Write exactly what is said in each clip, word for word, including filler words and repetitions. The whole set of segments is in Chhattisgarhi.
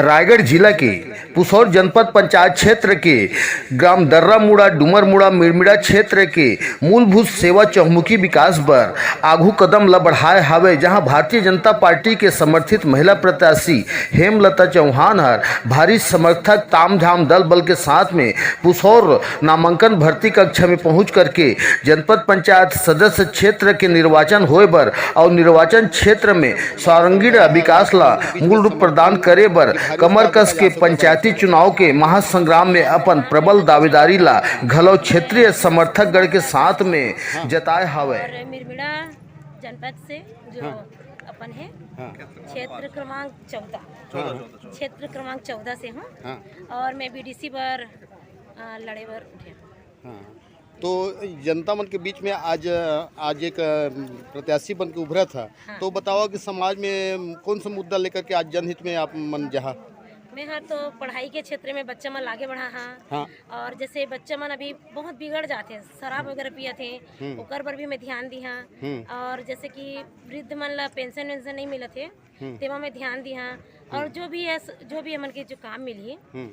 रायगढ़ जिला के पुसौर जनपद पंचायत क्षेत्र के ग्राम दर्रामुड़ा, डूमरमुड़ा, मिरमिड़ा क्षेत्र के मूलभूत सेवा चहुमुखी विकास बर आघू कदम ल बढ़ाए हावय, जहां भारतीय जनता पार्टी के समर्थित महिला प्रत्याशी हेमलता चौहान हर भारी समर्थक तामझाम दल बल के साथ में पुसौर नामांकन भर्ती कक्ष में पहुंच करके जनपद पंचायत सदस्य क्षेत्र के निर्वाचन होए बर और निर्वाचन क्षेत्र में सर्वांगीण विकास ला मूल रूप प्रदान करे बर कमर कस के पंचायती चुनाव के महासंग्राम में अपन प्रबल दावेदारी ला घलो क्षेत्रीय समर्थक गण के साथ में जताए हावय। और मिरमिड़ा जनपद से जो हाँ। अपन है, हाँ। क्षेत्र क्रमांक चौदह, हाँ। क्षेत्र क्रमांक चौदह से हूँ। हाँ। और मैं बीडीसी बर, अ, लड़े बर उठे हूँ। हाँ। तो जनता मन के बीच में आज, आज एक, अ, प्रत्याशी बन के उभरत हा। हाँ। तो बताओ कि समाज में कौन सा मुद्दा लेकर के आज जनहित में आप मन जहा? मैं हर तो पढ़ाई के क्षेत्र में बच्चा मन आगे बढ़ा हाँ। हाँ। और जैसे बच्चा मन अभी बहुत बिगड़ जाते हैं, शराब वगैरह पियत हैं, हम्म। ओकर बर भी मैं ध्यान दी हाँ। हम्म। और जैसे कि वृद्ध मन ला पेंशन वेंशन नहीं मिलत है, हम्म। तेमा मैं ध्यान दी हाँ। और हम्म। जो भी है, जो भी हमन के जो काम मिली, हम्म।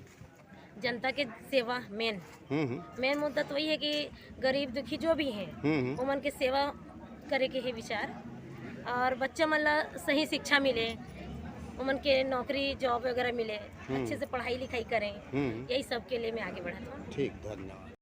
जनता के सेवा मेन। हम्म, हम्म। मेन मुद्दा तो वही है कि गरीब दुखी जो भी है, हम्म, हम्म। ओमन के सेवा करे के है विचार, और बच्चा मन ला सही शिक्षा मिले, ओमन के नौकरी जॉब वगैरह मिले, हम्म। अच्छे से पढ़ाई लिखाई करें, हम्म। यही सब के लिए मैं आगे बढ़त हूँ। ठीक, धन्यवाद।